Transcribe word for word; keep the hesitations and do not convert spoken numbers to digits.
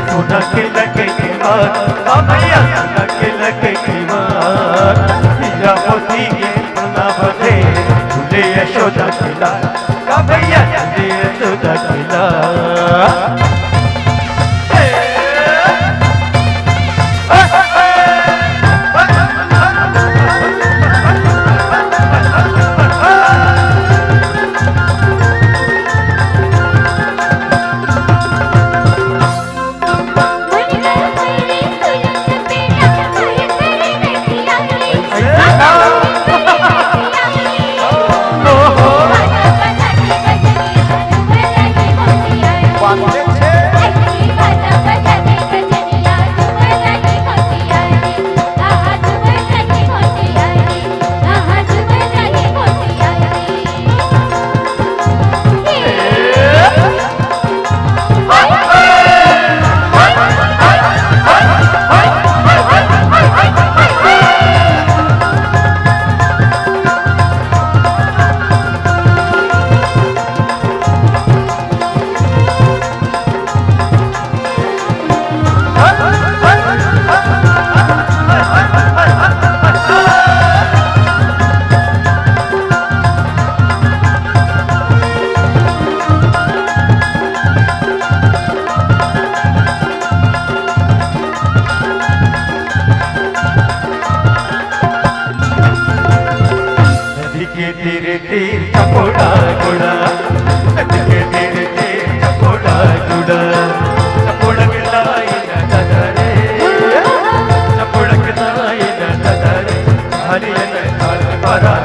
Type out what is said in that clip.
सोना के लगे के हार, का भैया, सोना के लगे के हार, हीरा मोती के सोना बदे, झूले यशोदा के लाल, का भैया, झूले यशोदा के लाल। नदी के तीर तीर चपोड़ा गुड़ा, नदी के तीर तीर चपोड़ा गुड़ा, चपोड़ा के ताई ना दादा रे, चपोड़ा के ताई ना दादा रे, हरिया ने ताल परा